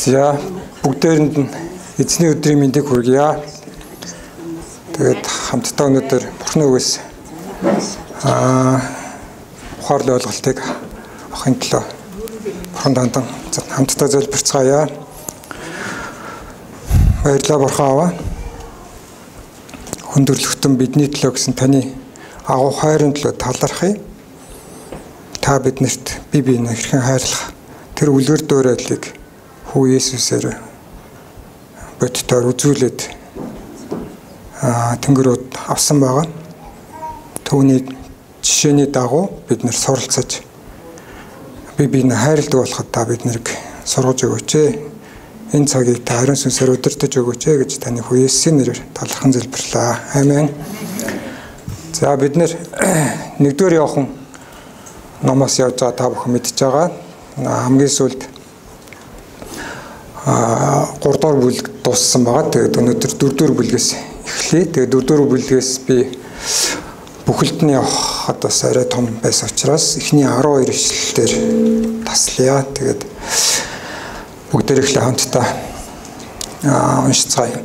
За бүгдээрэнд нь эзний өдрийн мэндийг хүргье. Тэгээд хамтдаа өнөөдөр Бурхны үгээс ухаарлын ойлголтыг авахын төлөө Бурханд хандан хамтдаа залбирцгаая. Баярлалаа Бурхан Аава. Хүндрэлхтэн бидний төлөө гэсэн таны агуу хайрын төлөө талархъя. Та биднэрт бие биенээ хэрхэн хайрлах тэр үлгэр дуурайлыг Хүү Есүсээр бодитоор үзүүлээд тэнгэрүүд авсан байгаа. Түүний жишээний дагуу бид нэр суралцаж бие биенээ хайрладаг болоход та бид нарыг сургаж өгөөч. Энэ цагийг та ариун сүнсээр удирдах өгөөч гэж таны Хүү Есүсийн нэрээр талархан залбирлаа. Амен. За бид нэр 1-р Иохан номоос явж байгаа та бүхэн мэдж байгаа. Хамгийн сүүлд 3 дугаар бүлэг дууссан байгаа. Тэгээд өнөөдөр 4 дугаар бүлгээс эхлэе. Тэгээд 4 дугаар бүлгээс би бүхэлд нь явахад бас арай том байсан учраас эхний 12 ишлэлээр таслая. Тэгээд бүгдээр эхлээ хамтдаа уншицгаая.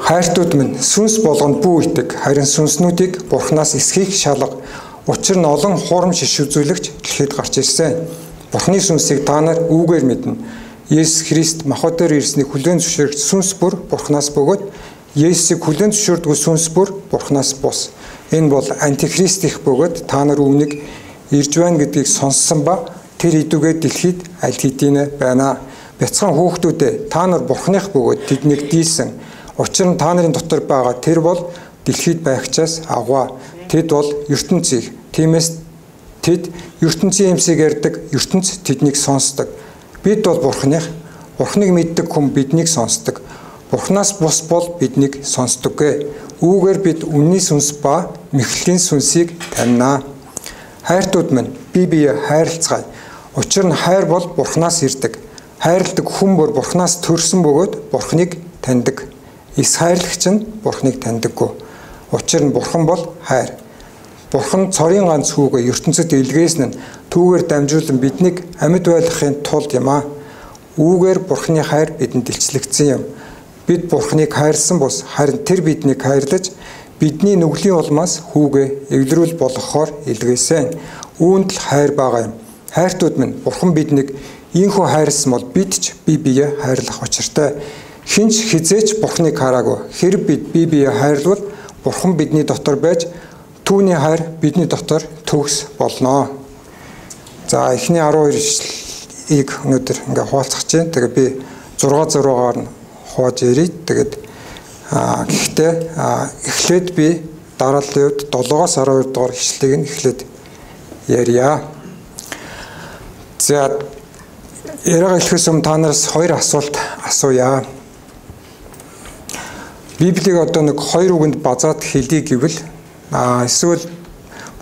Хайртууд минь, сүнс болгонд бүү итэг, харин сүнснүүдийг Бурханаас эсхийг шалга. Учир нь олон хурам шиш үзүүлэгч дэлхийд гарч ирсэн. Бурхны сүнсийг та нар үүгээр мэднэ. Есүс Христ махбод дээр ирснийг хүлээн зөвшөөрөгч сүнс бүр Бурханаас бөгөөд Есүсийг хүлээн зөвшөөрдгөө сүнс бүр Бурханаас бус. Энэ бол антихрист их бөгөөд та нар үүнийг ирж байна гэдгийг сонссон ба тэр идүгээ дэлхийд аль хэдийнэ байна. Бяцхан хүүхдүүдээ, та нар Бурханых бөгөөд тэднийг дийлсэн. Учир нь та нарын дотор байгаа тэр бол дэлхийд байгчаас агуу. Тэд бол ертөнцийг. Тиймээс тэд ертөнцийн юмсыг ярьдаг, ертөнц тэднийг сонсдог. Бид бол Бурханых. Бурханыг мэддэг хүн биднийг сонсдог. Бурханаас бус бол биднийг сонсдоггүй. Үүгээр бид үнний сүнс ба мэхлэлийн сүнсийг танина. Хайртууд минь, бие бие хайрлацгаая. Учир нь хайр бол Бурханаас ирдэг. Хайрладаг хүн бүр Бурханаас төрсөн бөгөөд Бурханыг таньдаг. Эс хайрлагч нь Бурханыг таньдаггүй. Учир нь Бурхан бол хайр. Бурхан цорын ганц хүүгээ ертөнцид илгээсэн нь түүгээр дамжуулан биднийг амьд байлгахын тулд юм аа. Үүгээр Бурханы хайр бидэнд илчлэгдсэн юм. Бид Бурханыг хайрлсан бус харин тэр биднийг хайрлаж бидний нүглийн улмаас хүүгээ эвлэрүүл болгохоор илгээсэн. Үүнд л хайр байгаа юм. Хайртууд минь, Бурхан биднийг ийнхүү хайрлсан бол бид ч бие биеэ хайрлах учиртай. Хэн ч хэзээ ч Бурханыг хараагүй. Хэрэг бид бие биеэ хайрлавал Бурхан бидний дотор байж түүний хайр бидний дотор төгс болно. За эхний 12 ишлэлийг өнөөдөр ингээ хуваалцах чинь. Тэгээ би 6-6-аар нь хувааж ярий. Тэгээд гэхдээ эхлээд би дарааллын хувьд 7-оос 12 дугаар ишлэлийг нь эхлээд ярья. За яриагаа эхлэхээс өмнө та нараас хоёр асуулт асууя. Библийг одоо нэг хоёр үгэнд базаад хэлье гэвэл эсвэл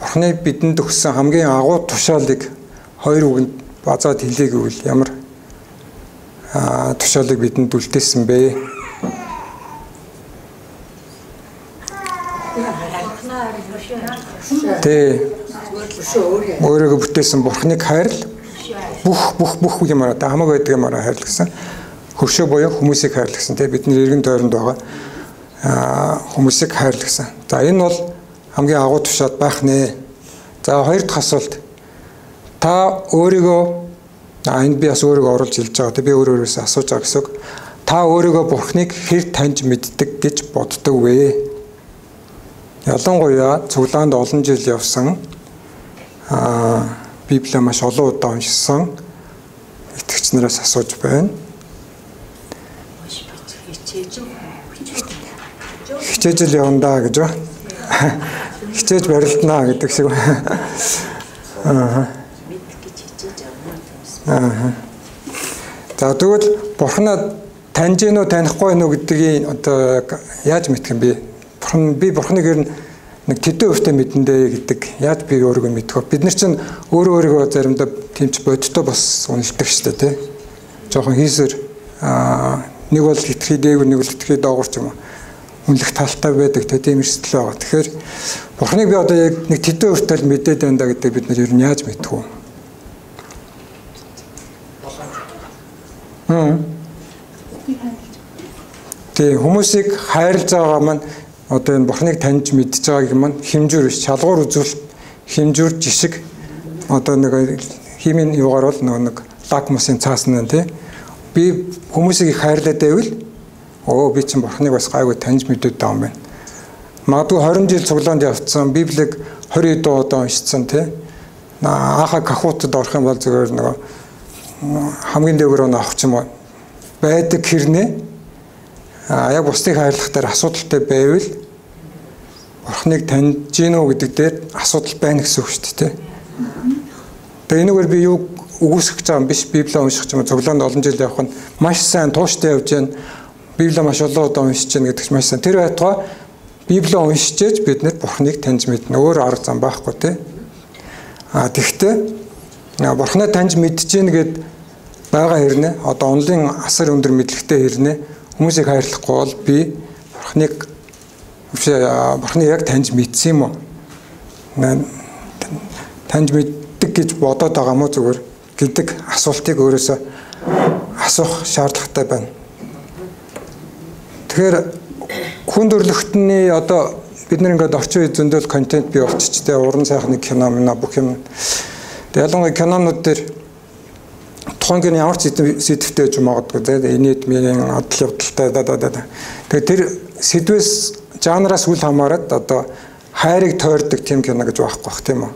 Бурхны бидэнд өгсөн хамгийн агуу тушаалыг хоёр үгэнд базаад хэлье гэвэл ямар тушаалыг бидэнд үлдээсэн бэ? Тэ өөрийгөө бүтээсэн Бурхныг хайрл, бүх юмараа хамаг байдаг юмараа хайрласан. Хөршөө буюу хүмүүсийг хайрласан. Тэ бидний эргэн тойронд байгаа хүмүүсийг хайрласан. За энэ бол хамгийн агуу тушаал байх нэ. За хоёр дахь асуулт. Та өөрийгөө энд би бас өөрийгөө оруулж хэлж байгаа. Тэ би өөрөөсөө асууж байгаа гэсэн үг. Та өөрийгөө Бурхныг хэр таньж мэддэг гэж боддог вэ? Ялангуяа цуглаанд олон жил явсан, Библийг маш олон удаа уншсан итгэгч нараас асууж байна. Хичээж л явна даа гэж ба. Хичээж барилдана гэдэг шиг. За тэгвэл Бурханаа таньж гэнэ үү танихгүй гэнэ үү гэдгийг одоо яаж мэдэх юм бэ? Бурхан би Бурханыг ер нь нэг тэдэн хувьтай мэдэн дээ гэдэг яаж би өөрийгөө мэдэх вэ? Бид нар чинь өөрөө өөрийгөө заримдаа тэмч бодиттой бас үнэлдэг шүү дээ, тий. Жохон хийсэр нэг бол хитрхи дээгүүр, нэг бол хитрхи доогуур ч юм уу үнэлэх талтай байдаг, тийм эрсдэл байгаа. Тэгэхээр Бурханыг би одоо яг нэг тэдэн хувьтай л мэдээд байна да гэдэг бид нар ер нь яаж мэдэх вэ? Тий, хүмүүсийг хайрлаж байгаа маань одоо энэ Бурхныг таньж мэдж байгааг маань хэмжүүр биш, шалгуур үзүүлэлт, хэмжүүр жишг одоо нэг химийн юугаар бол нөгөө нэг лакмусын цаас нь тий. Би хүмүүсийг их хайрлаад байвал өө би чинь Бурхныг бас гайгүй таньж мэдээд байгаа юм байна. Магадгүй 20 жил цуглаанд явцсан, Библийг 20 удаа уншицсан тий. Ааха Кахутад орох юм бол зүгээр нөгөө хамгийн дээгүүр нь авах ч юм уу байдаг хэрнээ яг бусдыг хайрлах дээр асуудалтай байвал Бурхныг таньж гин үү гэдэг дээр асуудал байна гэсэн үг шүү дээ. Тэгээ энэгээр би юу үгүйсгэж байгаа юм биш, Библийг унших ч юм уу цуглаанд олон жил явах нь маш сайн тууштай явж байна. Библийг маш олон удаа уншиж байна гэдэг чинь маш сайн. Тэр байтугай Библийг уншиж бид нэр Бурхныг таньж мэднэ. Өөр арга зам байхгүй тий. А тэгвэл Бурхныг таньж мэдж гин гэд байгаа хэрнээ одоо онлын асар өндөр мэдлэгтэй хэрнээ хүмүүсийг хайрлахгүй бол би Бурхныг Бурхныг яг таньж мэдсэн юм уу? Таньж мэддэг гэж бодоод байгаа мó зүгээр гэдэг асуултыг өөрөөсөө асуух шаардлагатай байна. Тэгэхээр хүн төрлөختний одоо бид нар ингээд орчин үе зөндөл контент бий болчихжээ. Уран сайхны кино мөн бүх юм. Тэгээ ялангуяа кинонууд дээр тухайн кино ямар ч сэдвтэй ч магадгүй тийм инээд минь адал явдалтай да. Тэгээ тэр сэдвээс жанраас үл хамааран одоо хайрыг тойрдог тийм кино гэж байхгүй бах тийм үү.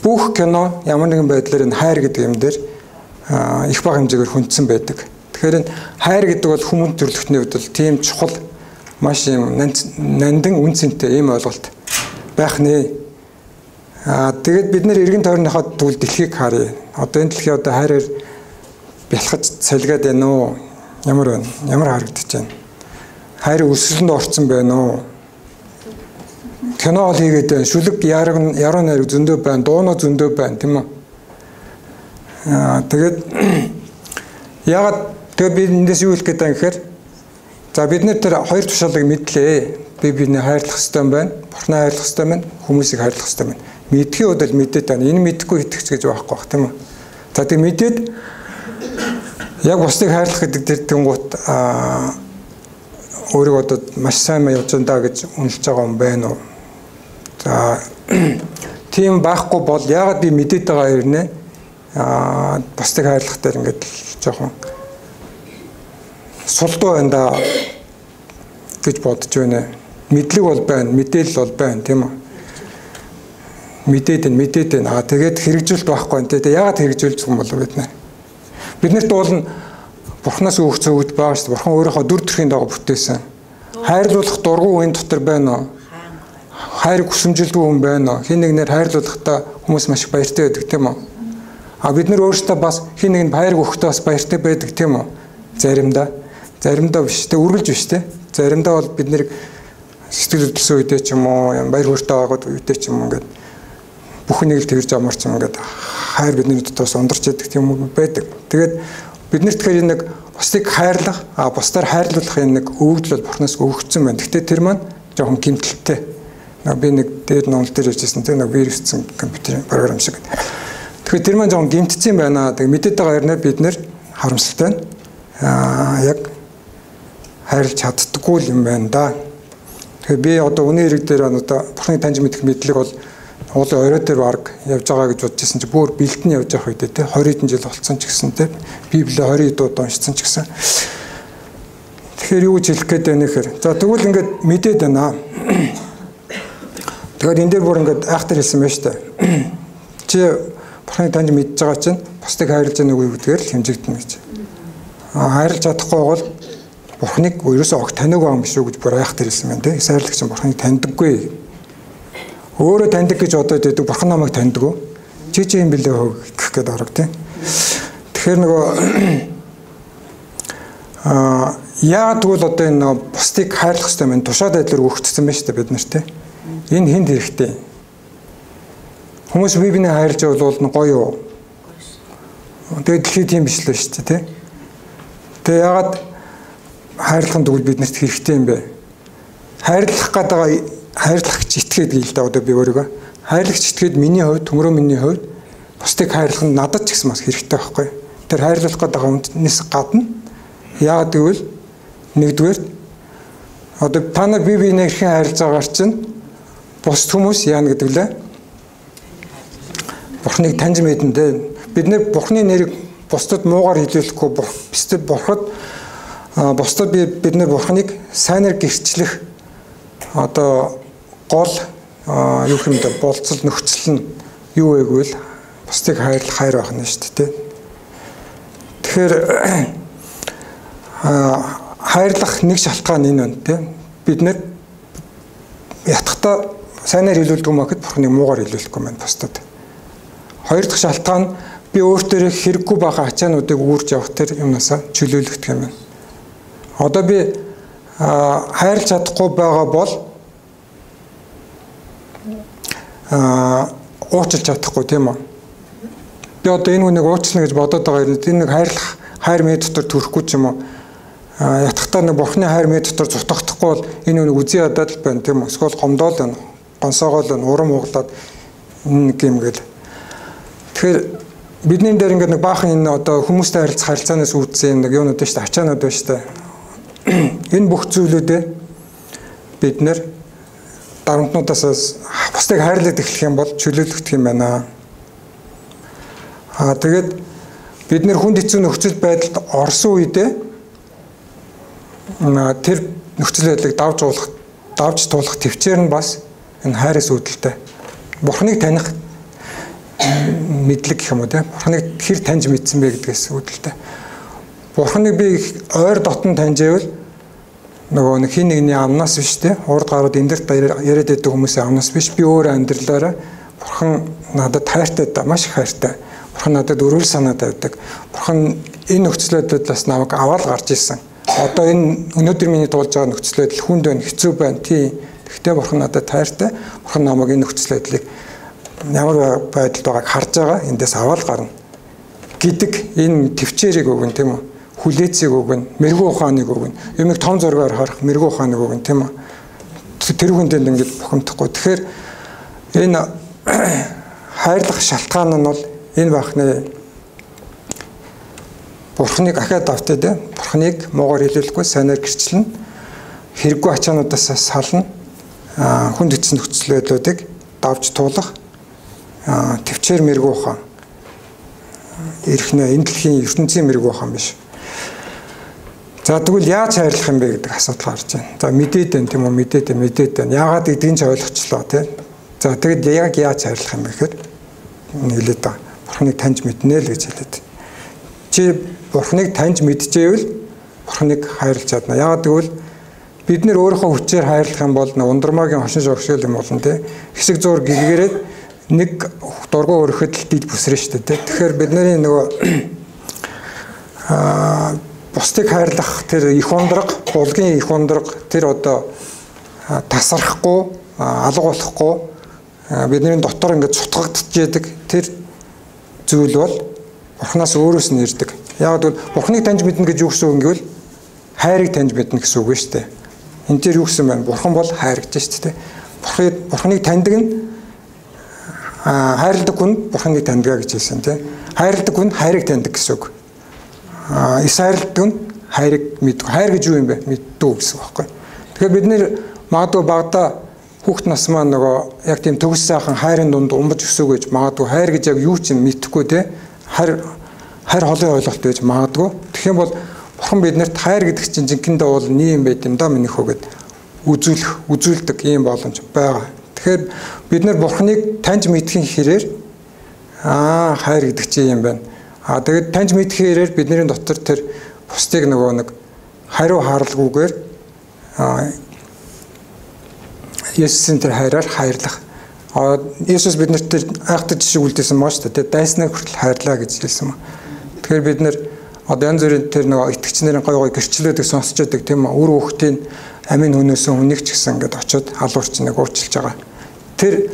Бүх кино ямар нэгэн байдлаар энэ хайр гэдэг юм дээр их бага хэмжээгээр хүндсэн байдаг. Тэгэхээр энэ хайр гэдэг бол хүмүүн төрлөختний хувьд бол тийм чухал маш юм нандин үн цэнтэй ийм ойлголт байх нэ. Тэгээд бид нэр эргэн тойрныхоо тэгвэл дэлхийг харъя. Одоо энэ дэлхий одоо хайраар бялхаж салгаад байна уу? Ямар байна? Ямар харагдаж байна? Хайр өсөлөнд орцсон байна уу? Кино бол хийгээд байна. Шүлэг яруу найраг зөндөө байна. Дуунаа зөндөө байна, тийм үү? Тэгээд яагаад тэгээд би эндээс юу хэлэх гээд байгаа юм гэхээр за бид нэр тэр хоёр тушаалыг мэдлээ. Би биний хайрлах ёстой юм байна. Бурхнаа хайрлах ёстой байна. Хүмүүсийг хайрлах ёстой байна. Мэдхийн хувьд л мэдээд байна. Энэ мэдэхгүй итгэж гэж байхгүй бах, тийм үү? За тэг мэдээд яг бусдыг хайрлах гэдэг дээр тэнгуут өөрийгөө одоо маш сайн явж байгаа даа гэж үнэлж байгаа юм байна уу? За тийм байхгүй бол яагаад би мэдээд байгаа хэрнээ бусдыг хайрлах дээр ингээд жоохон сулдуу байна да гэж бодож байна. Мэдлэг бол байна, мэдээлэл бол байна, тийм үү? Мэдээд байна, мэдээд байна. Тэгээд хэрэгжүүлэлт байхгүй байна. Тэгээд яагаад хэрэгжүүлж юм болов бид нар? Бид нарт уул нь Бурханаас өгсөн өгд байгаа шүү дээ. Бурхан өөрийнхөө дүр төрхийн дагуу бүтээсэн. Хайрлуулах дургу үеийн дотор байна уу? Хайр хүсэмжилдгүй хүн байна уу? Хин нэгнээр хайрлуулахдаа хүмүүс маш их баяртай байдаг, тийм үү? А бид нар өөрсдөө бас хин нэгэнд хайр өгөхдөө бас баяртай байдаг, тийм үү? Заримдаа. Заримдаа биш, тэ үргэлж биш, тэ. Заримдаа бол бид нэр сэтгэл хөдлөсөн үедээ ч юм уу, баяр хөөртэй байгаад үедээ ч юм уу ингээд бүх нэг л тэрж амарч юм ингээд хайр бидний дотоос ундарч идэг тийм үг байдаг. Тэгээд бид нарт тэгэхээр нэг бусдыг хайрлах, бусдаар хайрлуулах энэ нэг өвөгдөл бол Бурханаас өгөгдсөн байна. Гэхдээ тэр маань жоохон гэмтэлтэй. Би нэг дээр номл дээр ярьжсэн тийм нэг вирусцэн компьютерийн програм шиг. Тэгэхээр тэр маань жоохон гэмтсэн байна. Тэгээд мэдээд байгаа хэрнээ бид нэр харамсалтай нь яг хайрлаж чаддаггүй юм байна да. Тэгэхээр би одоо үнэн хэрэг дээр одоо Бурханы таньж мэдэх мэдлэг бол уулын орой дээр баг явж байгаа гэж бодож исэн чи бүр бэлтэн явж явах үедээ те 20 хэдэн жил болцсон ч гэсэн те Библийг 20 удаа уншсан ч гэсэн. Тэгэхээр юу гэж хэлэх гээд байна гэхээр за тэгвэл ингээд мэдээд байна. Тэгэхээр энэ дээр бүр ингээд айхтар хэлсэн байна шүү дээ. Чи Бурханы таньж мэдж байгаа чинь бусдыг хайрлаж байгаа үгүй гэдгээр л хэмжигдэнэ гэж. Хайрлаж чадахгүй бол Бурханыг ерөөсөө огт таниагүй юм биш үү гэж бүр айхтар хэлсэн байна те. Хайрлагч нь Бурханыг таньдаггүй. Өөрөө таньдаг гэж бодоод байдаг, Бурхан намайг таньдаг уу? Чи юм бэлээ хөө гэх гээд орог тийм. Тэгэхээр нөгөө яагаад тэгвэл одоо энэ нөгөө бусдыг хайрлах хэрэгтэй юм тушаад байдлаар өгөгдсөн байна шүү дээ бид нар тийм. Энэ хүнд хэрэгтэй. Хүмүүс бие биенээ хайрлаж бол нь гоё юу? Тэгээд дэлхий тийм биш л шүү дээ тийм. Тэгээ яагаад хайрлах нь тэгвэл биднэрт хэрэгтэй юм бэ? Хайрлах гэдэг хайрлагч итгээд гээл дээ одоо би өөрийгөө. Хайрлагч итгээд миний хувьд, төмрөө миний хувьд бусдыг хайрлах нь надад ч гэсэн бас хэрэгтэй байхгүй. Тэр хайрлах гэдэг хүнээс гадна Яагаад гэвэл нэгдүгээр одоо та нар бие биенээ хэрхэн хайрлаж байгаагаар чинь бусд хүмүүс яана гэдэг лээ. Бурхныг таньж мэднэ дээ. Бид нэр Бурхны нэрийг бусдад муугаар хэлүүлэхгүй, бусдад бурхад бусдад бид нэр Бурхныг сайнаар гэрчлэх одоо гол юу гэмдэ болцол нөхцөл нь юу вэ гэвэл бусдыг хайрлах хайр байх нь шүү дээ. Тэгэхээр хайрлах нэг шалтгаан энэ байна тий. Бид нэр ятгахтаа сайнаар хэлүүлдэг юм гэхэд Бурхныг муугаар хэлүүлэхгүй байна бусдад. Хоёр дахь шалтгаан би өөртөө хэрэггүй байгаа ачаануудыг үүрж явах тэр юмнасаа чөлөөлөгдөх юм байна. Одоо би хайрлаж чадахгүй байгаа бол уучлах чадахгүй тийм үү? Би одоо энэ хүнийг уучлана гэж бодоод байгаа юм. Энэ нэг хайрлах хайр миний дотор төрөхгүй ч юм уу? Ятгахтаа нэг Бурхны хайр миний дотор зутгахдахгүй бол энэ хүнийг үзий ядаад л байна тийм үү? Эсвэл гомдоол байна. Гонсоогоол байна, урам углаад нэг юм гэл. Тэгэхээр бидний дээр ингээд нэг баахан энэ одоо хүмүүстэй харилцах харилцаанаас үүдсэн нэг юунууд байна шүү дээ, ачаанууд байна шүү дээ. Энэ бүх зүйлүүдээ бид нэр дарамтнуудаас бусдыг хайрлаад эхлэх юм бол чөлөөлөгдөх юм байна. Тэгээд бид нэр хүнд хэцүү нөхцөл байдалд орсон үедээ тэр нөхцөл байдлыг давж туулах төвчээр нь бас энэ хайраас үүдэлтэй. Бурхныг таних мэдлэг гэх юм уу те. Бурхныг хэр таньж мэдсэн бэ гэдгээс үүдэлтэй. Бурхныг би ойр дотн таньж ивэл нөгөө нэг хин нэгний амнаас биш те. Урд гарууд эндэрт яриад байдаг хүмүүсийн амнаас биш. Би өөр амьдралаараа Бурхан надад хайртай да, маш их хайртай. Бурхан надад өрөөл санаа тавьдаг. Бурхан энэ нөхцөл байдлаас намайг аваад гарч ирсэн. Одоо энэ өнөөдөр миний туулж байгаа нөхцөл байдал хүнд байна, хэцүү байна тий. Гэхдээ Бурхан надад хайртай. Бурхан намайг энэ нөхцөл байдлыг ямар байдалд байгааг харж байгаа, эндээс аваад гарна гэдэг энэ төвчээрийг өгнө тийм үү? Хүлээцийг өгнө, мэрэгүү ухааныг өгнө. Юмыг том зургаар харах мэрэгүү ухааныг өгнө тийм үү? Тэр хүндэнд ингэж бухимдахгүй. Тэгэхээр энэ хайрлах шалтгаан нь бол энэ байх нэ. Бурхныг ахиад автаа дээ. Бурхныг муугаар хэлүүлэхгүй, сайнаар гэрчлэнэ. Хэрэггүй ачаануудаас сална. Хүнд хэцүү нөхцөл байдлуудыг давж туулах төвчээр мэрэгүү ухаан. Ирхнэ энэ дэлхийн ертөнцийн мэрэгүү ухаан биш. За тэгвэл яаж хайрлах юм бэ гэдэг асуудал гарч байна. За мэдээд байна тийм үү? Мэдээд байна. Яагаад гэдгийг ч ойлгочлоо тийм. За тэгэд яг яаж хайрлах юм бэ гэхээр хэлээд байгаа. Бурхныг таньж мэднэ л гэж хэлээд. Чи Бурхныг таньж мэдчихэвэл Бурхныг хайрлаж чадна. Яагаад гэвэл бид нэр өөрийнхөө хүчээр хайрлах юм бол ундрмаагийн хошин шогшил юм болно тийм. Хэсэг зуур гэгэрээд нэг дургуун өрөхөд л дид бүсрэн шүү дээ. Тэгэхээр бидний нөгөө бусдыг хайрлах тэр их ундраг, булгийн их ундраг тэр одоо тасрахгүй, алга болохгүй бидний дотор ингээд цутгагдчихэдэг тэр зүйл бол Бурханаас өөрөөс нь ирдэг. Яг гэвэл Бурханыг таньж мэднэ гэж юу гэсэн үг гэвэл хайрыг таньж мэднэ гэсэн үг шүү дээ. Энэ дээр юу гэсэн бэ? Бурхан бол хайр гэж шүү дээ. Бурханыг таньдаг нь хайрладаг хүн Бурханыг таньдаг гэж хэлсэн тийм. Хайрладаг хүн хайрыг таньдаг гэсэн үг. Эс хайрладаг хүн хайрыг мэддэг. Хайр гэж юу юм бэ? Мэддэг гэсэн үг байхгүй. Тэгэхээр бид нэр магадгүй багадаа хүүхд нас маань нөгөө яг тийм төгс сайхан хайрын дунд умбаж өсөв гэж магадгүй хайр гэж яг юу ч юм мэдэхгүй те. Хайр холын ойлголт байж магадгүй. Тэгэх юм бол Бурхан биднэрт хайр гэдэг чинь жинхэнэ бол нэг юм байт юм да миний хөө гэд үзүүлдэг ийм боломж байгаа. Тэгэхээр бид нар Бурханыг таньж мэдхийн хэрээр хайр гэдэг чинь юм байна. Тэгээд таньж мэдхийн хэрээр бидний дотор тэр бусдыг нөгөө нэг хариу хаарлгүйгээр Есүсийн тэр хайраар хайрлах. Есүс биднэрт тэр айхтар жишээ үлдээсэн маа шүү дээ. Дайснаа хүртэл хайрлаа гэж хэлсэн маа. Тэгэхээр бид нар одоо янз бүрийн тэр нөгөө итгэгч нарын гой гой гэрчлэлүүдийг сонсч байдаг тийм үү? Үр хүүхдийн амийн хүнөөсөн хүнийг ч гэсэн ингээд очиод халуурч нэг уучлж байгаа. Тэр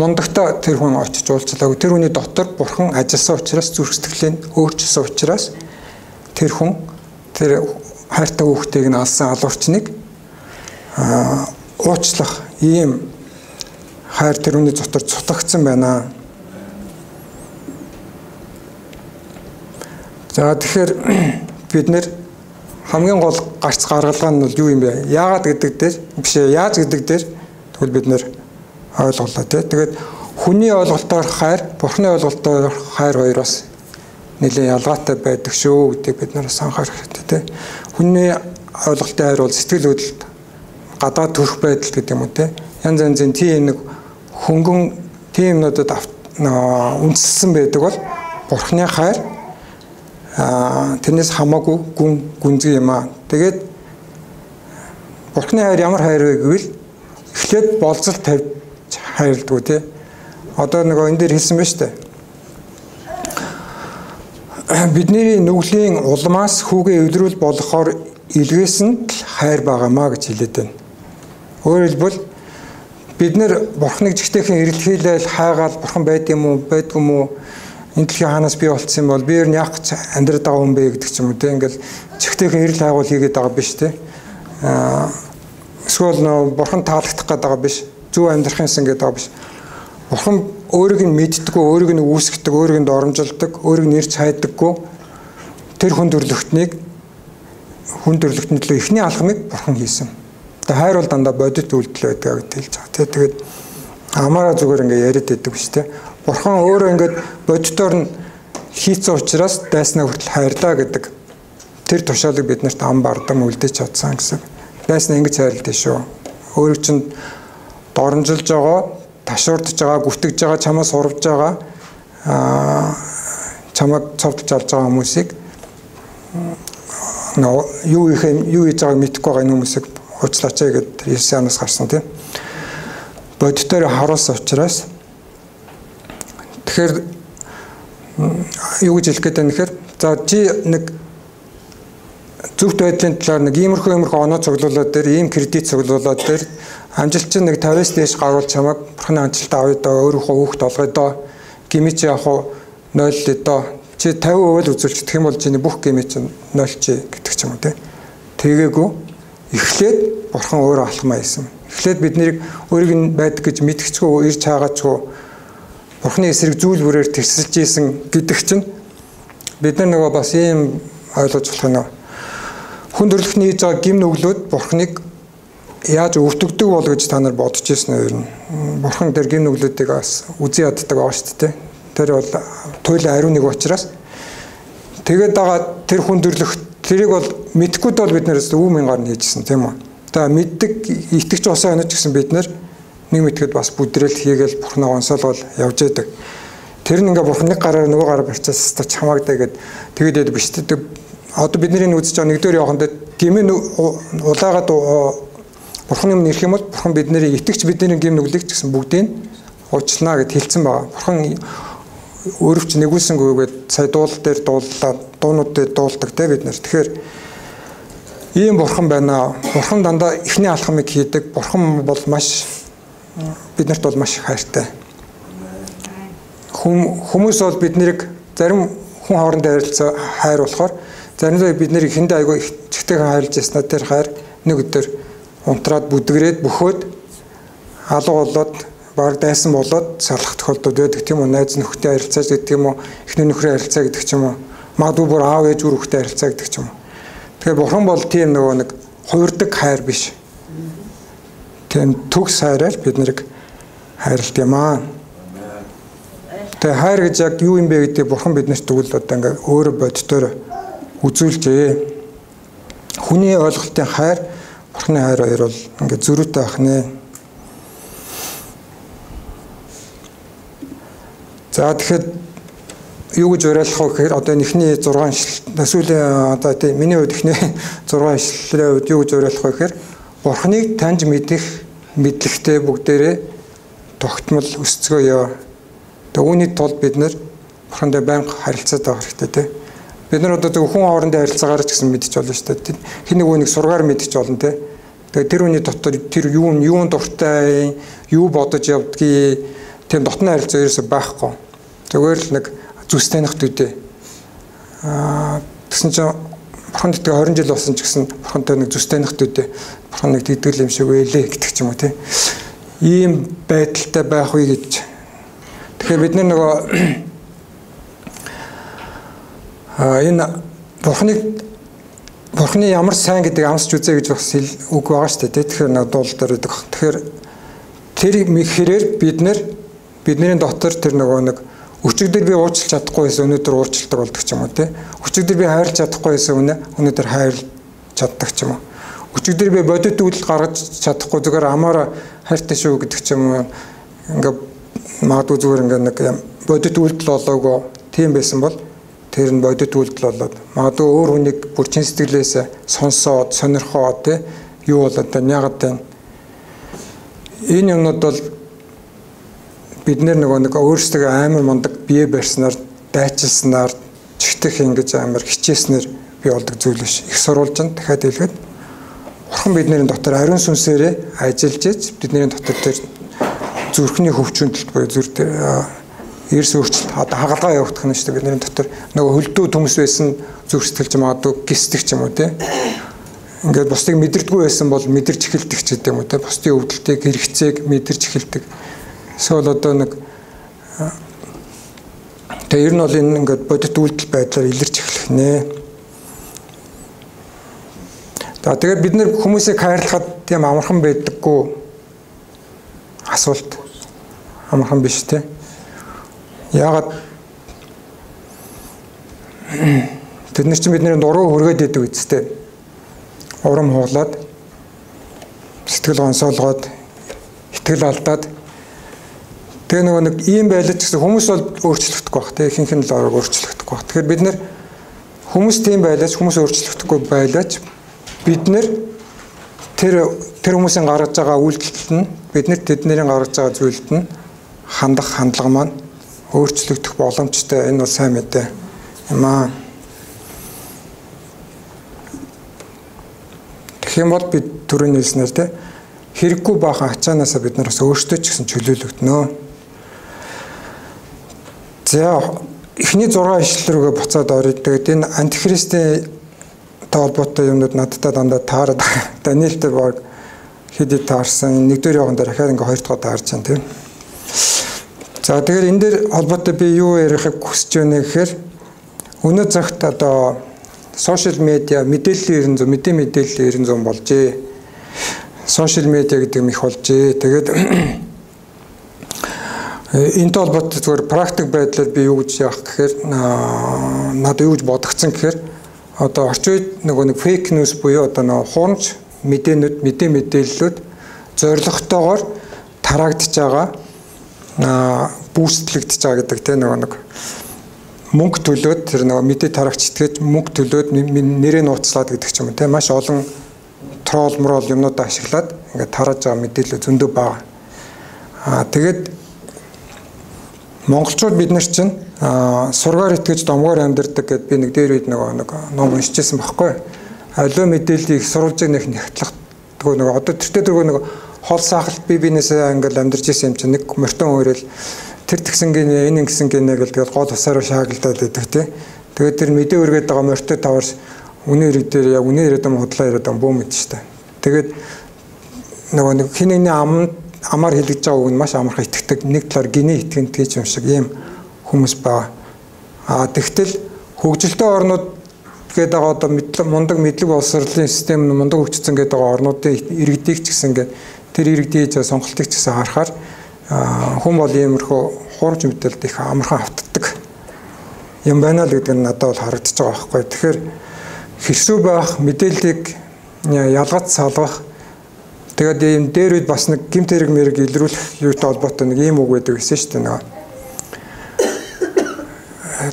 мундагтаа тэр хүн очиж уулзлаагүй. Тэр хүний дотор Бурхан ажилласан учраас зүрх сэтгэлийг өөрчилсөн учраас тэр хүн тэр хайртай хүүхдийг нь алсан алуурчныг уучлах ийм хайр тэр хүний дотор цутгагдсан байна. За тэгэхээр бид нэр хамгийн гол гарц гаргалгаа нь бол юу юм бэ? Яагаад гэдэг дээр биш яаж гэдэг дээр тэгвэл бид нэр ойлголоо тий. Тэгээд хүний ойлголтоор хайр, Бурхны ойлголтоор хайр хоёр бас нэлээд ялгаатай байдаг шүү гэдгийг бид нараас анхаарах хэрэгтэй тий. Хүний ойлголтын хайр бол сэтгэл хөдлөлт, гадаа төрх байдал гэдэг юм уу тий. Янз янзын тийм нэг хөнгөн тийм юмнуудад үндэслэн байдаг бол Бурхны хайр тэрнээс хамаагүй гүн гүнзгий юм аа. Тэгээд Бурхны хайр ямар хайр вэ гэвэл эхлээд болцол тавьж хайрладаг тий. Одоо нөгөө энэ дээр хэлсэн байна шүү дээ. Бидний нүглийн улмаас хүүгээ эвлэрүүл болгохоор илгээсэн л хайр байгаамаа гэж хэлээд байна. Өөрөөр хэлбэл бид нэр Бурхныг жигтэйхэн эрэлхийлэл хайгаал Бурхан байд юм уу, байдгүй юм уу? Энэ дэлхийн хаанаас бий болцсон юм бол би ер нь яах гэж амьдраад байгаа юм бэ гэдэг ч юм уу те. Ингээл жигтэйхэн эрэл хайгуул хийгээд байгаа биш те. Эсвэл нөө Бурхан таалагдах гээд байгаа биш. Зөв амьдрах юмсан гэдэг байгаа биш. Бурхан өөрийг нь мэддэггүй, өөрийг нь үүсгэдэг, өөрийг нь доромжилдог, өөрийг нь ирж хайдаггүй тэр хүн төрлөختнийг хүн төрлөختний төлөө эхний алхмыг Бурхан хийсэн. Тэгээ хайр бол дандаа бодит үйлдэл байдаг гэж хэлж байгаа. Тэгээд амаараа зүгээр ингээ яриад байдаг биш те. Бурхан өөрөө ингээд бодитоор нь хийцэн учраас дайснаа хүртэл хайрлаа гэдэг тэр тушаалыг бид нарт ам бардам үлдээж чадсан гэсэн. Дайснаа ингэж хайрлаа шүү. Өөрийг чинь доромжилж байгаа, ташуурдж байгаа, гүтгэж байгаа, чамаас урвж байгаа, чамайг цовдолж алж байгаа хүмүүсийг юу их юу хийж байгааг мэдэхгүй байгаа энэ хүмүүсийг уучлаач гэдэг Есүсийн амнаас гарсан тийм. Бодитоор харуулсан учраас тэгэхээр юу гэж хэлэх гээд байна гэхээр за чи нэг зөвхт байдлын талаар нэг иймэрхүү оноо цуглуулад дээр ийм кредит цуглуулад дээр амжилт чинь нэг 50-аас дээш гарвал чамайг Бурхны амжилтаа авъя доо, өөрийнхөө хүүхд олгоё доо, гимээ чи яг уу 0 доо, чи 50% л үзүүлчих юм бол чиний бүх гимээ чинь 0 чи гэдэг ч юм уу те. Тэгээгүй эхлээд Бурхан өөрөө алхмаа хийсэн. Эхлээд бид нэрийг өөрийг нь байдаг гэж мэдгэцгүй, ирж хаагаачгүй Бурханы эсрэг зүйл бүрээр тэрсэлж исэн гэдэг чинь бид нар нөгөө бас ийм ойлгож болох нь хүн төрлөختний хийж байгаа гим нүглүүд Бурханыг яаж өвтгдөг бол гэж та нар бодож ирсэн үү ер нь. Бурхан тэр гим нүглүүдийг бас үзий яддаг байгаа шүү дээ. Тэр бол туйлын ариун нэг учраас тэгээд байгаа тэр хүн төрлөхт тэрийг бол мэдхгүй бол бид нэрээс үе мянгаар нь хийжсэн тийм үү. Тэгээ мэддэг итгэж болсон өнөч гэсэн бид нар нэг мэдхэд бас бүдрэл хийгээл Бурханаа онсоолгол явж яадаг. Тэр нь ингээ Бурхан нэг гараар нөгөө гараар барьцаас та чамааг дэгээд тэгээд яд биш үү. Одоо бидний үзэж байгаа нэгдүгээр яваханд гимэн улаагаад Бурханы өмнө ирэх юм бол Бурхан бидний итгэгч бидний гим нүглийг ч гэсэн бүгдийг уучлана гэд хэлсэн байгаа. Бурхан өөрөвч нэгүүлсэнгүйгээд сая дуул дээр дууллаа, дуунууд дээр дуулдаг те бид нар. Тэгэхээр ийм Бурхан байна. Бурхан дандаа эхний алхмыг хийдэг. Бурхан бол маш биднэрт бол маш их хайртай. Хүмүүс бол биднийг зарим хүн хоорондоо харилцаа хайр болохоор заримдаа бид нэр эхэндээ айгүй чигтэйхэн хайрлаж яснаа тэр хайр нэг өдөр унтраад бүдгрээд бөхөөд алга болоод баг дайсан болоод салах тохиолдол байдаг тийм үү. Найз нөхдөд харилцаа гэдэг юм уу, эхнэр нөхрийн харилцаа гэдэг ч юм уу, магадгүй бүр аав ээж үр хөвгтэй харилцаа гэдэг ч юм уу. Тэгэхээр Бурхан бол тийм нөгөө нэг хувирдаг хайр биш. Тийм төгс хайраар бид нарыг хайрлт юм аа. Тэгээ хайр гэж яг юу юм бэ гэдгийг Бурхан биднэрт тэгвэл одоо ингээ өөрөө бодитоор үзүүлжээ. Хүний ойлголтын хайр, Бурханы хайр хоёр бол ингээ зөрүүтэй байх нэ. За тэгэхээр юу гэж уриалах вэ гэхээр одоо эхний 6 ишлэл сүүлийн одоо тийм миний хувьд эхний 6 ишлэлийн хувьд юу гэж уриалах вэ гэхээр Бурханыг таньж мэдэх мэдлэгтэй бүгдээрээ тогтмол өсцгөөё. Тэгээ үүний тулд бид нэр Бурхантай байнга харилцаад байх хэрэгтэй тийм. Бид нар одоо зөвхөн хүн хоорондын харилцаагаар ч гэсэн мэдчих болно шүү дээ. Хэн нэг үнийг сургаар мэдчих болно тийм. Тэгээ тэр хүний дотор тэр юу юун дуртай, юу бодож явдгийг тийм дотны харилцаа ерөөсөй байхгүй. Зүгээр л нэг зүс таних төдий. Тэгсэн чинь Бурхан тэгээ 20 жил болсон ч гэсэн Бурхантай нэг зүс таних төдий. Бурхан нэг тэгдэл юм шиг байлээ гэдэг ч юм уу тийм. Ийм байдалтай байх үе гэж. Тэгэхээр бид нөгөө энэ Бурханыг Бурхны ямар сайн гэдэг амсч үзье гэж бас үг байгаа шүү дээ. Тэгэхээр нэг дуул дээр байдаг. Тэгэхээр тэр хэрээр бид нэр бидний дотор тэр нөгөө нэг өчигдөр би уучлах чадахгүй байсан өнөөдөр уучладаг болдог ч юм уу тий. Өчигдөр би хайрлаж чадахгүй байсан өнөөдөр хайрлаж чаддаг ч юм уу. Өчигдөр би бодит үйлдэл гаргаж чадахгүй зүгээр амаараа хайртай шүү гэдэг ч юм уу. Ингээ магадгүй зүгээр ингээ нэг бодит үйлдэл болоогүй тийм байсан бол тэр нь бодит үйлдэл болоод магадгүй өөр хүнийг бүр чин сэтгэлээс сонсоод сонирхоод тий юу болоод байна яагаад байна. Энэ юмнууд бол бид нөгөө нэг өөрсдөө амар мундаг бие барьснаар дайчилснаар чигтэх ингэж амар хичээснээр бий болдог зүйл биш. Их сурвалж нь дахиад хэлэхэд Бурхан бидний дотор ариун сүнсээрээ ажиллаж иж бидний дотор тэр зүрхний хөвчөндөлт буюу зүрх эрс өөрчлөлт хагалгаа явагдах нь шүү дээ. Бидний дотор нөгөө хөлдөө төмс байсан зүрх сэтгэлж магадгүй гисдэг ч юм уу тий. Ингээд бусдыг мэдэрдэггүй байсан бол мэдэрч эхэлдэг ч гэдэг юм уу тий. Бусдын өвдөлтийг, хэрэгцээг мэдэрч эхэлдэг. Эсвэл одоо нэг тэгээ ер нь бол энэ ингээд бодит үйлдэл байдлаар илэрч эхлэх нэ. За тэгээд бид нэр хүмүүсийг хайрлахад тийм амархан байдаггүй асуулт амархан биш тий. Яагаад тэд нар чинь бидний дуруу хүргээд идэв үсттэй. Урам хуулаад сэтгэл гонсоолгоод итгэл алдаад тэгээ нөгөө нэг ийм байлаа ч гэсэн хүмүүс бол өөрчлөгдөхгүй байх тий. Ихэнх нь л өөрчлөгдөхгүй байх. Тэгэхээр бид нэр хүмүүс тийм байлаач хүмүүс өөрчлөгдөхгүй байлаач бид нэр тэр хүмүүсийн гаргаж байгаа үйлдэлт нь бид нэр тэдний гаргаж байгаа зүйлд нь хандах хандлага маань өөрчлөгдөх боломжтой. Энэ бол сайн мэдээ юм аа. Тэгэх юм бол бид түрүүний хэлснээр те хэрэггүй баахан ачаанаасаа бид нараас өөрсдөө ч гэсэн чөлөөлөгдөнө. За эхний 6 ишлэл рүүгээ буцаад оръё. Тэгээд энэ антихристийн холбоотой юмнууд надтай дандаа таарад. Даниэл дээр баг хэд хэд таарсан. Нэгдүгээр явган дээр дахиад ингээ хоёр дахь таарч байна тийм. За тэгэхээр энэ дээр холбоотой би юу ярихыг хүсэж байна гэхээр өнөө цагт одоо сошиал медиа мэдээллийн 90 100 мэдээллийн 90 болжээ. Сошиал медиа гэдэг юм их болжээ. Тэгээд энэтэй холбоотой зүгээр практик байдлаар би юу гэж яах гэхээр надад юу гэж бодогдсон гэхээр одоо орчин үед нөгөө нэг фейк ньюс буюу одоо нөгөө хуурамч мэдээнүүд мэдээллүүд зорилготойгоор тараагдж байгаа бүүстлэгдэж байгаа гэдэг тийм нөгөө нэг мөнгө төлөөд тэр нөгөө мэдээ тарагч итгэж мөнгө төлөөд нэрээ нууцлаад гэдэг ч юм уу тийм маш олон трол мрол юмнуудаа ашиглаад ингээд тарааж байгаа мэдээлэл зөндөө бага. Аа тэгээд монголчууд бид нар чинь сургаар итгэж домгоор амьдардаг гэд би нэг дээр үед нөгөө нэг ном уншижсэн байхгүй. Аливаа мэдээллийг сурвалжийг нэг нэгтлэхдэггүй нөгөө одоо тэртээ тэргүй нөгөө хол сахалт би бинээсээ ингээл амьдарч исэн юм чинь нэг мортон өөрөөл тэр тэгсэн гинэ энэ ингэсэн гинэ гэл тэгэл гол усаараа шаагалдаад байдаг тий. Тэгээд тэр мэдээ өргөд байгаа мортой тавар үнэ хэрэг дээр яг үнэ яриад юм худлаа яриад юм бөө мэд штэ. Тэгээд нөгөө нэг хин нэгний амаар хэлэгдэж байгаа үг нь маш амархан итгэдэг. Нэг талаар гинэ итгэнтэй юм шиг ийм хүмүүс байгаа. А тэгтэл хөгжилтэй орнууд гэдэг байгаа одоо мундаг мэдлэг боловсролын систем нь мундаг хөгжсөн гэдэг байгаа орнуудын иргэдийг ч гэсэн ингээд тэр иргэдийн сонголтыг ч гэсэн харахаар хүн бол иймэрхүү хуурамч мэдээлэлд их амархан автдаг юм байна л гэдэг нь надад бол харагдаж байгаа байхгүй. Тэгэхээр хэрсүү байх мэдээллийг ялгаж салгах тэгээд ийм дээр үед бас нэг гэмт хэрэг мэрэг илрүүлэх юутай холбоотой нэг ийм үг байдаг гэсэн шүү дээ нөгөө.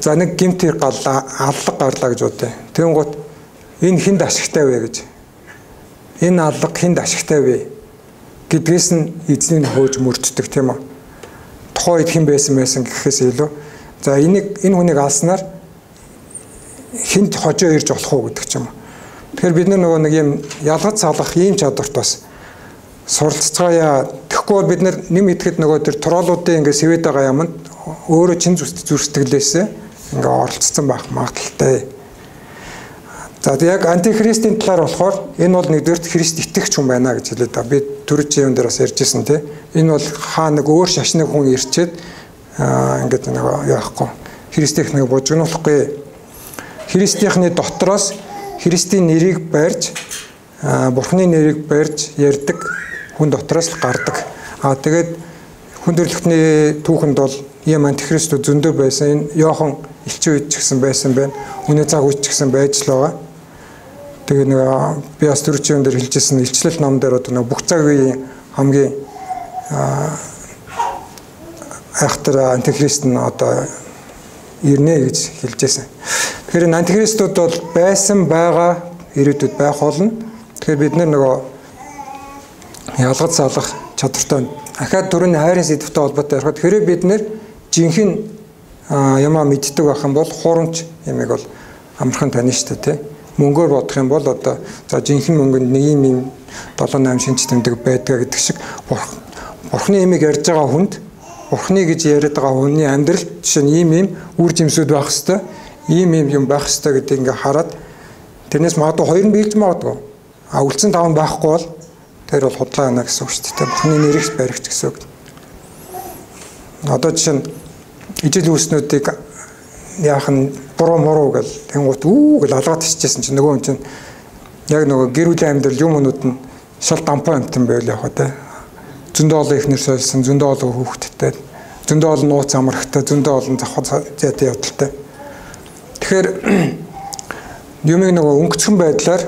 За нэг гэмт хэрэг гарлаа, аллаг гарлаа гэж бодъё. Тэнгуут энэ хүнд ашигтай вэ гэж. Энэ аллаг хүнд ашигтай вэ гэдгээс нь эзнийг хөөж мөрддөг тийм үү. Тухайн үед хэн байсан гэхээс илүү за энийг энэ хүнийг алснаар хүнд хожоо ирж болох уу гэдэг ч юм уу. Тэгэхээр бид нөгөө нэг юм ялгаж салгах ийм чадварт бас суралцгаая. Тэгэхгүй бол бид нэм идэхэд нөгөө тэр троллуудын ингээ сэвэд байгаа юмд өөрөө чин зүрх сэтгэлээсээ ингээ оролцсон байх магадлалтай. За яг антихристийн талаар болохоор энэ бол нэгдүгээрт Христ итгэгч хүн байна гэж хэлээд байгаа. Би түрүүчийн юм дээр бас ярьжсэн тий. Энэ бол хаа нэг өөр шашны хүн ирчээд ингээд нэг яахгүй. Христийнх нэг бужигнуулахгүй. Христийнхний дотроос Христийн нэрийг барьж, Бурхны нэрийг барьж ярьдаг хүн дотроос л гардаг. Аа тэгээд хүн төрөлхтний түүхэнд бол ийм антихристүүд зөндөө байсан. Энэ Иохан элчин үед ч гэсэн байсан байна. Үнэ цаг үед ч гэсэн байж л байгаа. Тэгээ нэг би бас түрүүчийн дээр хэлжсэн илчлэл ном дээр одоо нэг бүх цаг үеийн хамгийн айхтар антихрист нь одоо ирнэ гэж хэлжсэн. Тэгэхээр энэ антихристууд бол байсан, байгаа, ирээдүйд байх болно. Тэгэхээр бид нөгөө ялгаж салах чадвартай. Ахаад түрүүний хайрын сэдвтэй холбоотой ярихад хэрэг бид нэр жинхэнэ юмаа мэддэг байх юм бол хуурамч юмыг бол амархан таних шүү дээ, тий. Мөнгөөр бодох юм бол одоо за жинхэнэ мөнгөнд нэг юм 7 8 шинж тэмдэг байдгаа гэдэг шиг Бурхны юмыг ярьж байгаа хүнд Бурхны гэж яриад байгаа хүний амьдрал жишээ нь ийм ийм үр жимсүүд байх хэвээр, ийм ийм юм байх хэвээр гэдэг ингээ хараад тэрнээс магадгүй хоёр нь биелж магадгүй. А үлдсэн тав нь байхгүй бол тэр бол худлаа байна гэсэн үг шүү дээ. Бурхны нэрийг баригч гэсэн үг. Одоо жишээ нь ижил үүснүүдийг яах нь буруу муруу гэл тэнгуут үү гэл алгаад тасчихсан чинь нөгөө хүн чинь яг нөгөө гэр бүлийн амьдрал юм өнүүд нь шал дампуу амтан байл яг тэ. Зөндөө олон ихнэр сольсон, зөндөө олон хүүхэдтэй, зөндөө олон нууц амрахтай, зөндөө олон завхаа зайтай явдалтай. Тэгэхээр юмыг нөгөө өнгөцгөн байдлаар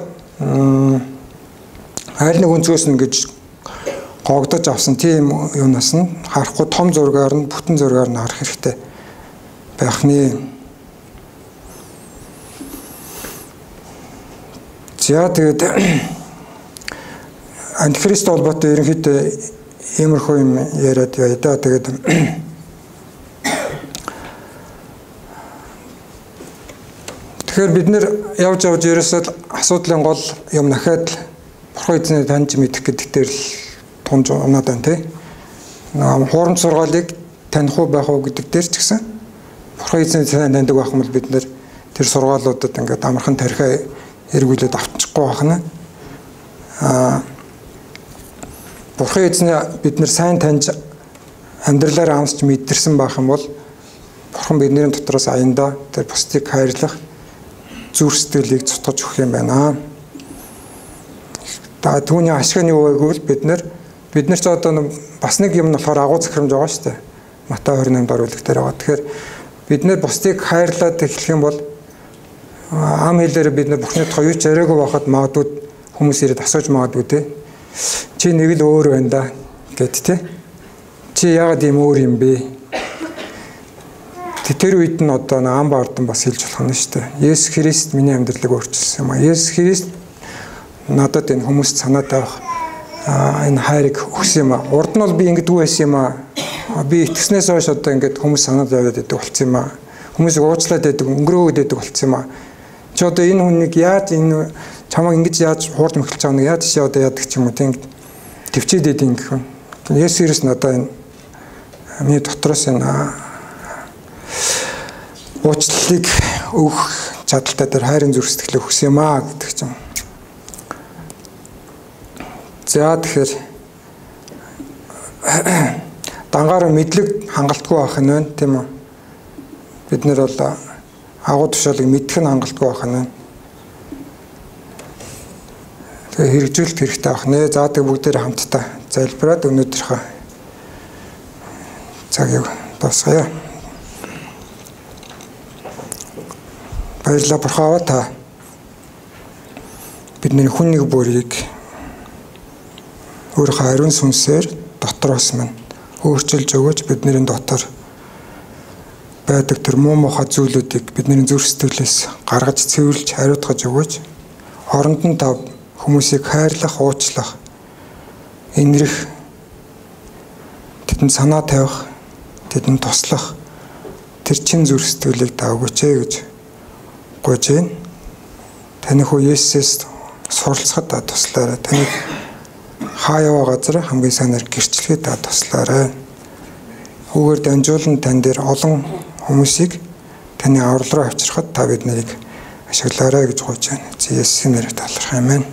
аль нэг өнцгөөс нь гэж гогдож авсан тийм юунаас нь харахгүй том зургаар нь бүтэн зургаар нь харах хэрэгтэй байх нэ. За тэгээд антихрист холбоотой ерөнхийдөө иймэрхүү юм яриад байя да. Тэгээд тэгэхээр бид нэр явж явж ерөөсөө асуудлын гол юм нахаад Бурхан эзний таньж мэдэх гэдэг дээр л тунж унаад байна тий. Нөгөө хуурамч сургаалыг таних уу байх уу гэдэг дээр ч гэсэн Бурхан эзний сайн таньдаг байх юм бол бид нэр тэр сургаалуудад ингээд амархан тархиа эргүүлээд авчихгүй байх нь. Аа Бурхан эзний бид нэр сайн таньж амьдралаар амсч мэдэрсэн байх юм бол Бурхан бидний дотроос аяндаа тэр бусдыг хайрлах зүрх сэтгэлийг цутгаж өгөх юм байна. Та түүний ашиг нь юу вэ гэвэл бид нар ч одоо бас нэг юм нь болохоор агуу захирамж байгаа шүү дээ. Матай 28 дугаар бүлэг дээр байгаа. Тэгэхээр бид нэр бусдыг хайрлаад эхлэх юм бол ам хэлээр бид нар Бурхны тухай юу ч яриаггүй байхад магадгүй хүмүүс ирээд асууж магадгүй те. Чи нэг л өөр байна да гэд те. Чи яагаад ийм өөр юм бэ? Тэр үед нь одоо ам баардан бас хэлж болох нь шүү дээ. Есүс Христ миний амьдралыг өөрчилсөн юм а. Есүс Христ надад энэ хүмүүст санаа тавих энэ хайрыг өгсөн юм а. Урд нь бол би ингэдэггүй байсан юм а. Би итгэснээс хойш одоо ингээд хүмүүс санаа тавиад байдаг болсон юм а. Хүмүүсийг уучлаад байдаг, өнгөрөөгд байдаг болсон юм а. Чи одоо энэ хүнийг яаж энэ чамайг ингэж яаж хуурж мөхөлж байгаа нэг яаж чи одоо яадаг ч юм уу тийм төвчээд идэв гэх юм. Есүс Христ надад энэ миний дотроос энэ уучлалыг өгөх чадaltaй тэр хайрын зүрх сэтгэлийг өгсөн юм а гэдэг ч юм. За тэгэхээр дангаараа мэдлэг хангалтгүй байх нь байна тийм үү? Бид нэр бол агуу тушаалыг мэдэх нь хангалтгүй байх нь байна. Тэгээ хэрэгжүүлэлт хэрэгтэй байх нэ. За тэг бүгдээрээ хамтдаа залбираад өнөөдрийнхөө цагийг дуусгая. Баярлалаа Бурхан аваа та бидний хүн нэг бүрийг өөрийнхөө ариун сүнсээр дотроос минь өөрчилж өгөөч. Бидний дотор байдаг тэр муу мухай зүйлүүдийг бидний зүрх сэтгэлээс гаргаж цэвэрлж хариуцгаж өгөөч. Оронд нь та хүмүүсийг хайрлах, уучлах, инрэх, тэдэнд санаа тавих, тэдэнд туслах тэр чин зүрх сэтгэлийг та өгөөч ээ гэж гуйж байна. Таны хүү Есүсээс суралцахад та туслаарай. Таныг хаа яваа газар хамгийн сайнаар гэрчлэхэд та туслаарай. Үүгээр дамжуулан тань дээр олон хүмүүсийг таны аврал руу авчрахад та бид нарыг ашиглаарай гэж гуйж байна. Есүсийн нэрээр талархах амин.